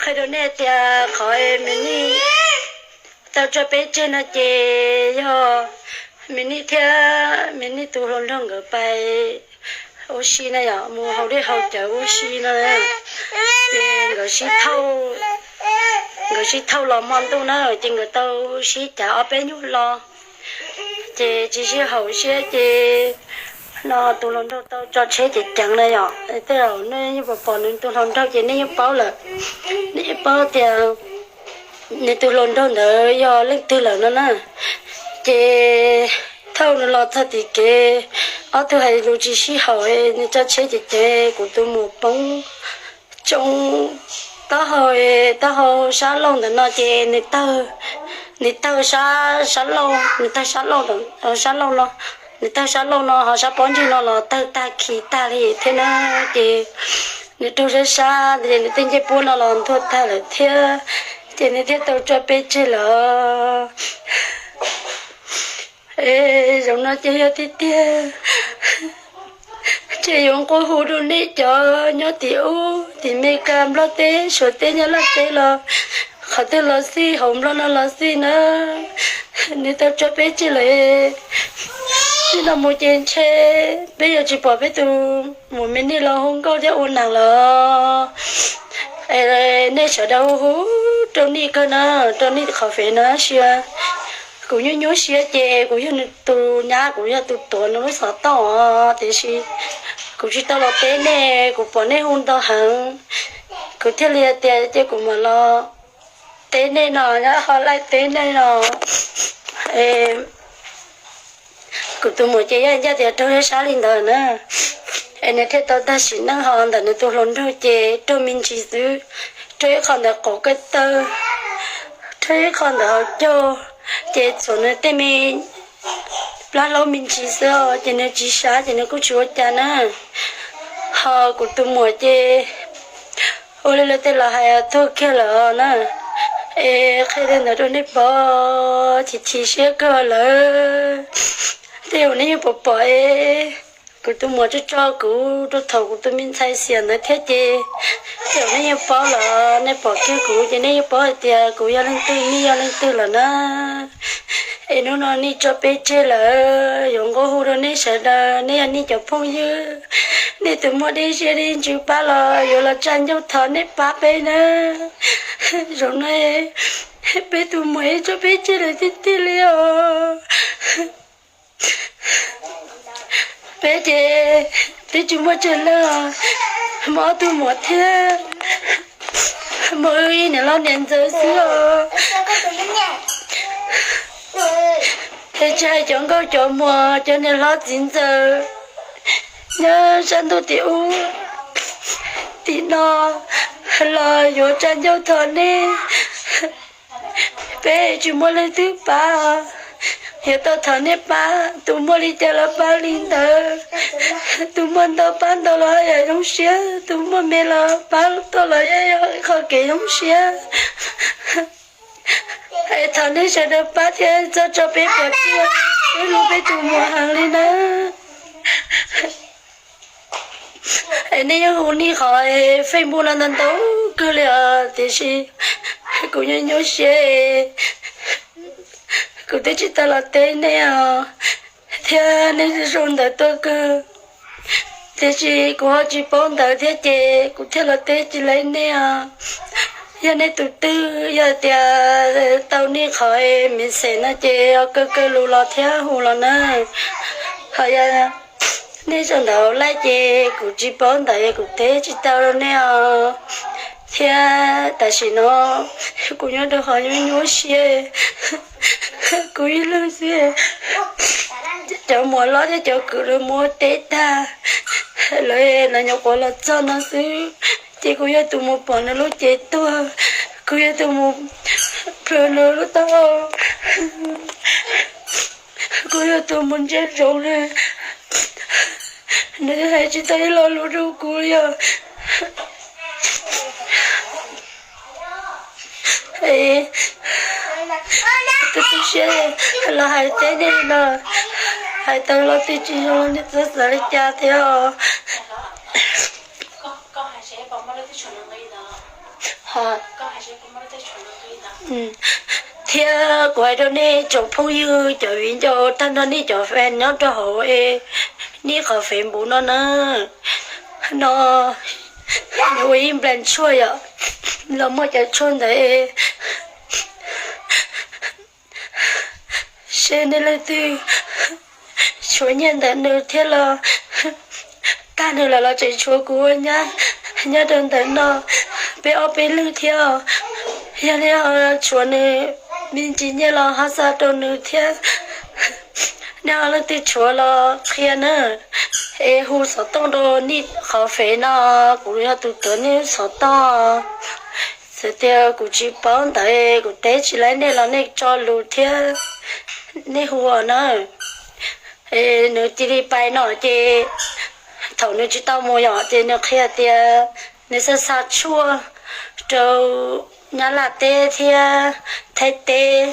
Hais rau nej tias qhov Me Nij tau tso peb tseg no ces yog Me Nij thiab Me Nij tus hluas nraug nkawd pais ua si na yom, mus haus dej haus cawv ua si no. Ces nkawd sib thauj, nkawd sib thauj los hmo ntuj na, ces nkawd tau sib cav ob peb nyuag lo, ces tsis sib haum siab ces no tus hluas nraug tau tso tsheb ceev ceev na yom. Tej zaum nej yeej pom pom nws tus hluas nraug ces nej yeej paub lawm. Nej yeej paub tias nws tus hluas nraug ntawd yog leej twg lawm no na. Ces thaum nws los txog tim kev, ob tug hais lus tsis sib haum, nws tso tsheb ceev ceev, kuv tus muam poob tsoo taub hau, taub hau sab laug ntawm no ces nws tawg, nws tawg sab, sab laug, nws tawg sab laug, sab laug no, nws tawg sab laug no ho sab pob ntseg no los tawg tag khi tag li thiab na. Ces nws raug sab sab ces nws tej ncej puab no los ntuag tag lawm thiab, ces nws thiaj tau tso peb tseg lawm. Zaum no ces yog tiag tiag, ces yuav nqua hu rau nej cov nyob tim ub tim Meskas, Nplog teb, Suav teb, Nyab Laj teb los, qhov twg los xij, hauv Nplog no los xij na, nws tau tso peb tseg lawm. Txij no mus ces ntshe peb yuav tsis pom peb tus muam Me Nij los hu nkauj thiab ua neej lawm. Nej sawv daws hu hu rau Nij kawg na, rau Nij qhov fev na sia. Kuv nyuaj nyuaj siab ces kuv yog nws tus nyab, kuv yog tus tuav nws lub xov tooj os, tiam sis kuv tsis tau los teb nej, kuv pom nej hu ntau heev, kuv thiaj li tias ces kuv mam los teb nej no, nyob ho laij teb nej no. Kuv tus muam ces yog ncaj tias raug sab sab li ntawd na, es nws thiaj tau tag sim neej ho ntawm nws tus hluas nraug ces raug me ntsis xwb, raug ib qho ntawm qaum kawj taw, raug ib qho ntawm hauv caug, ces txhuam nws tej me plab hlaub me ntsis xwb ces nws tsis sab ces nws kuj tsis ua cas na. Ho kuv tus muam ces ua li lawv tej laus hais tuag kiag lawm na. Es qhia li ntawd rau nej pom, chim chim siab kawg lawm. Tej zaum nej yeej pom pom es kuv tus muam tso tso kuv rau thaum kuv tus me ntxhais xiam ntawd thiab ces tej zaum nej yeej paub lawm, nej pom kiag kuv ces nej yeej paub hais tias kuv yog leej twg, Nij yog leej twg lawm na. Es hnub no Nij tso peb tseg lawm, yuav nqua hu rau nej sawv daws, nej yog Nij cov phooj ywg, nej tus muaj dej siab dej ntsws pab los yuav los tsa ncauj thov nej pab peb na. Zaum no peb tus muam tso peb tseg lawm tiag tiag li os. Peb ces twb tsis muaj tsawg leej, muaj ob tug muam thiab, muaj wb ib niam hlob niam ntxawm xwb os. Es tsis hais cov nkauj cov muam, cov niam hlob txiv ntxawm nyob sab ntuj tim ub tim no los yuav tsa ncauj thov nej. Peb tsis muaj leej twg pab, yuav tau thov nej pab. Tus muaj li cas los pab li ntawd, tus muaj ntau pab ntau los yog zoo siab, tus muaj me los pab tuaj los yog qhov kev zoo siab. Es thov nej sawv daws pab thiab txhob tso peb pov tseg, peb hlub peb tus muam heev li na. Es nej yeej hu Nij qhov Facebook no ntau ntau kawg li os, tiam sis kuv nyuaj nyuaj siab, kuv twb tsis tau los teb nej os, thiab nej zoo ntawd tuaj kawg, tiam sis kuv ho tsis paub ntawv thiab ces kuv thiaj los teb tsis laib nej os. Yog nej tus twg yog tias tau Nij qhov me xes no ces kawg kawg lus los thiab hu los na. Ho yog nej zoo ntawd laij ces kuv tsis paub ntawv, kuv teb tsis tau rau nej os. Thiab tam sim no kuv nyob rau qhov nyuaj nyuaj siab, kuv ib leeg xwb. Cov muam hlob thiab cov kwv lawv mus ua teb tag, lawv, lawv nyuam qhuav los txog no xwb, ces kuv yog tus mus pom nws lub cev tuag, kuv yog tus mus plhws nws lub taub hau, kuv yog tus mus ntsia zoov nws, nws hais tsis tau ib lo lus rau kuv li os. Tus tu siab los hais teb nej no, hais tau lo twg tsis zoo nej txhob xav li cas thiab os. Thiab kuv hais rau nej tsoom phooj ywg cov viv ncaus tag nrho nej cov fan nyob rau hauv es nej qhov Facebook no na, no nws ua ib nplas tshuaj yom, los muaj cov tshuaj ntawd es seb nej leej twg tshuav nyiaj ntawm nws thiab los tag nws lawm los tseem tshuav kuv ua nyab nyob rau ntawm no peb ob peb leeg thiab. Yog nej ho tshuav nws me ntsis nyiaj los ho xa rau nws thiab. Nej ho leej twg tshuav los qhia na, es hu xov tooj rau nej qhov fev no, kuv yog tus tuav nej lub xov tooj. Txawm tias kuv tsis paub ntawd kuv teb tsis laib nej los nej tso lus thiab nej hu os na. Nws cia li pais no ces thaum nws tsis tau mus yom ces nws qhia tias nws xa xa tshuaj rau Nyab Laj teb thiab Thaib teb,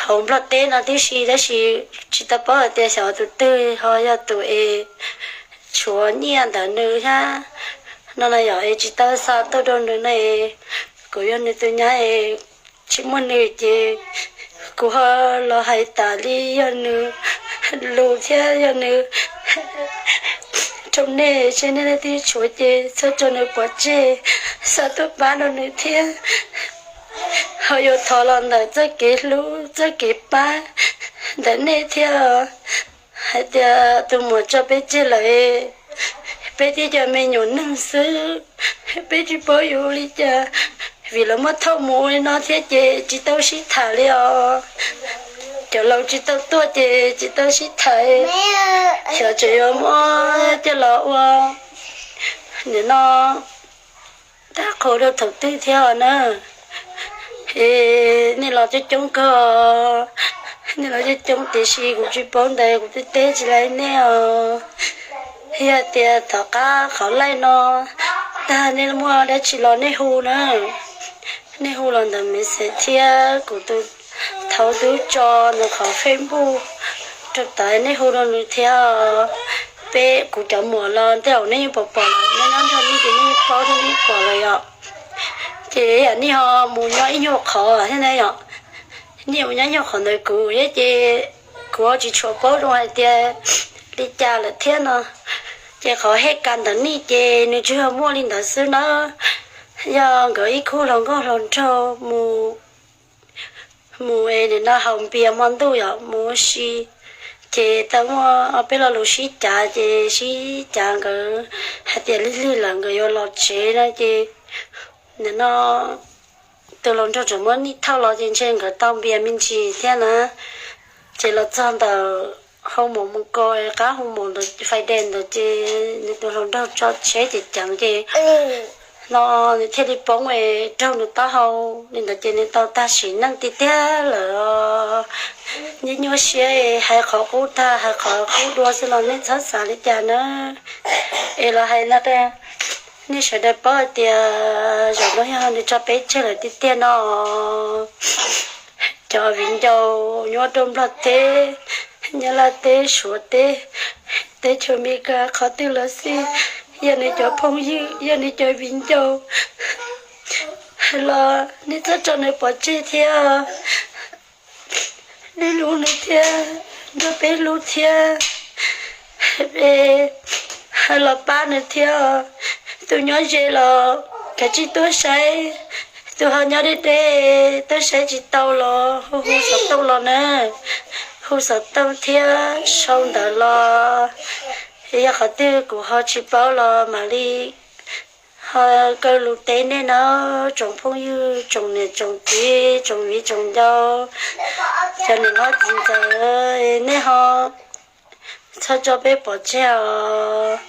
hauv Nplog teb no tib si, tab sis tsis tau paub hais tias xyov tus twg ho yog tus es tshuav nyiaj ntawm nws thiab no na yom, es tsis tau xa tuaj rau nws na. Kuv yog nws tus nyab es tsis muaj nws ces kuv ho los hais tas li yog nws lus thiab yog nws rau nej, seb nej leej twg tshuav ces txhob tso nws pov tseg, xa tuaj pab rau nws thiab. Ho yuav thov los ntawm txoj kev hlub txoj kev pab ntawm nej thiab, hais tias tus muam tso peb tseg lawm, peb thiaj cov me nyuam neeg xwb, peb tsis paub yuav ua li cas, vim lawv muab thauj mus ua li no thiab ces tsis tau sib tham li os. Cov laus tsis tau tuaj ces tsis tau sib tham, xyov tseem yuav muab coj los ua nim no tag qhua rau thaum twg thiab os na. Es nej los coob coob kawg, nej los coob coob tiam sis kuv tsis paub ntawd kuv twb teb tsis laib nej os. Yog tias tom qab qhov live no tag nej muaj dab tsi los nej hu na, nej hu los ntawm message thiab kuv tus thaud twb tso ntawm qhov Facebook rau tod, nej hu rau nws thiab. Peb kuv cov muam los tej zaum nej yeej pom pom lawm, nej nyob nrog nej ces nej yeej paub thiab nej pom lawm yom. Ces yam nej ho mus nyob ib nyuag qhov thiab na yom, nej mus nyob ib nyuag qhov ntawd kuv thiab ces kuv ho tsis tshua paub zoo hais tias li cas lawm thiab no. Ces qhov hej kas ntawm nej ces nws tsuas yog muaj li ntawd xwb na. Yog nkawd ib khub hluas nkauj hluas nraug mus, mus es nim no haus npias hmo ntuj yom, mus ua si, ces tau muaj peb lo lus sib cav ces sib cav nkawd hais tias lig lig lawm nkawd yuav los tsev na ces nim no tus hluas nraug tseem muab nej thauj los ces ntshe nkawd tau npias me ntsis thiab na. Ces los txog ntawm hoo mom mus ko qab hoo mom ntawd fais dej ntawd ces nws tus hluas nraug tso tsheb ces ceev ces no nws thiaj li poob es raug nws taub hau li ntawd ces nws tau tag sim neej tiag tiag lawm. Nyuaj nyuaj siab, hais qhov qub tag hais qhov qub dua xwb los nej txhob xav li cas na. Es los hais no rau nej sawv daws paub hais tias zaum no yog nws tso peb tseg lawm tiag tiag no. Cov viv ncaus nyob rau Nplog teb, Nyab Laj teb, Suav teb, teb chaws Amelikas qhov twg los xij, yog nws cov phooj ywg yog nws cov viv ncaus los nej txhob tso nws pov tseg thiab. Nej hlub nws thiab, nrog peb hlub thiab, los pab nws thiab. Tus nyob ze los kav tsij tuaj saib, tus ho nyob deb deb tuaj saib tsis tau los hu hu xov tooj los na, hu xov tooj thiab sau ntawv los. Yog qhov twg kuv ho tsis paub los mam li ho kaw lus teb nej na, tsoom phooj ywg, tsoom niam tsoom txiv, tsoom viv tsoom ncaus, cov niam hlob txiv ntxawm, nej ho txhob tso peb pov tseg os.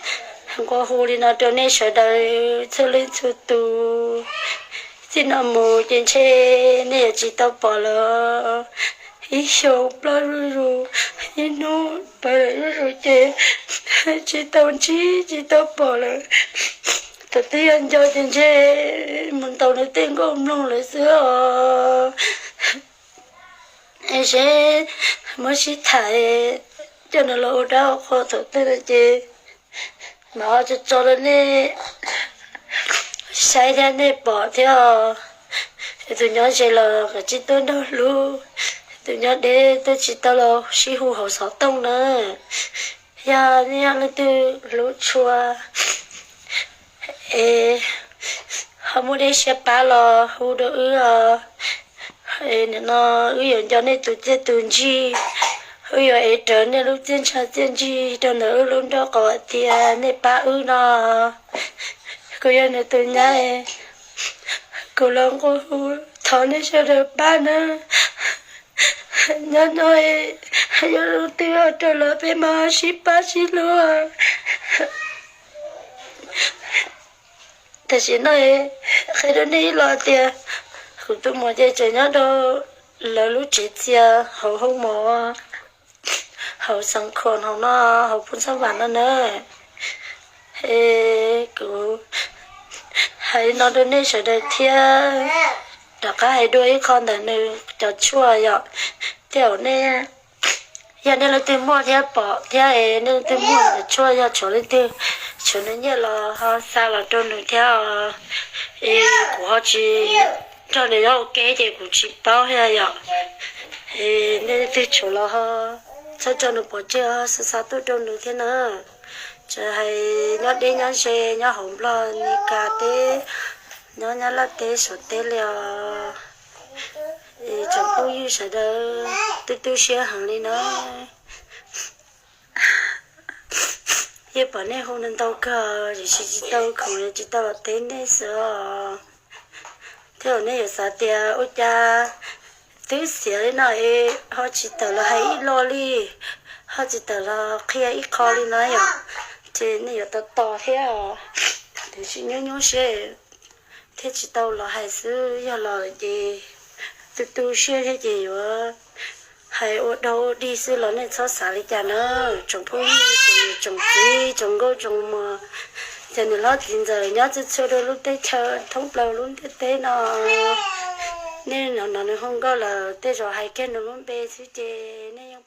Nqua hu li no rau nej sawv daws txhua leej txhua tus. Txij no mus ces ntshe nej yuav tsis tau pom lawm. Ib xyoos ploj zuj zus, ib hnub pawv lawm zuj zus ces tsis tau ntsib tsis tau pom lawm. Thaum twg yog nco ces ntshe mus ntaus nws tej nkauj mloog lawm xwb os. Es seb muab sib tham coj nws los ua dab ua qhua thaum twg no ces mam ho tso tso rau nej saib thiab nej pom thiab. Tus nyob ze los kav tsij tuaj nrog hlub, tus nyob deb tuaj tsis tau los sib hu hauv xov tooj na. Yog nej yog leej twg hlub tshua es ho muaj dej siab pab los hu rau wb os. Nim no wb yuav nco nej tus txiaj tus ntsig, wb yuav ev rawv nej lub txiaj ntsha txiaj ntsig rau ntawm wb lub nrob qhov tias nej pab wb no. Kuv yog nws tus nyab, kuv los nqua hu thov nej sawv daws pab nawb. Nyob no yog leej twg ho raug los peb mam sib pab sib hlub. Tam sim no qhia rau nej ib los tias kuv tus muam ces tseem nyob rau lawv lub tsev txias hauv hoob mos, hauv Xeev Khuam hauv no, hauv Phoos Xab Vam no na. Es kuv hais li no rau nej sawv daws thiab, rov qab hais dua ib qho ntawm nws cov tshuaj yom. Tej zaum nej, yog nej leej twg muaj thiab pom thiab es nej leej twg muaj cov tshuaj yog tshuav leej twg, tshuav nws nyiaj los ho xa los rau nws thiab os. Es kuv ho tsis nrog nws nyob ua ke ces kuv tsis paub thiab yom. Es nej leej twg tshuav los ho txhob tso nws pov tseg, xa xa tuaj rau nws thiab na. Tsis hais nyob deb nyob ze, nyob hauv Nplog, Mes Kas teb, nyob Nyab Laj teb, Suav teb li os. Es tsoom phooj ywg sawv daws, tu tu siab heev li na. Yeej pom nej hu ntau ntau kawg, tiam sis tsis tau khoom, tsis tau los teb nej xwb os. Thiab nej yuav xav tias ua cas twb xiav li no es ho tsis tawm los hais ib lo li, ho tsis tawm los qhia ib qho li no yom, ces nej yuav tau tos thiab os. Tiam sis nyuaj nyuaj siab thiab tsis tau los hais xwb, yog los lawm ces tu tu siab thiab ces yuav hais ua dog ua dig xwb los nej txhob xav li cas na. Tsoom phooj ywg, tsoom niam tsoom txiv, tsoom nkauj tsoom muam, cov niam hlob txiv ntxawm nyob txhua txhua rau lub teb chaws thoob plaws lub ntiaj teb no, nej hnov nws hu nkauj lawm tej zaum hais kiag nws lub npe xwb ces nej yeej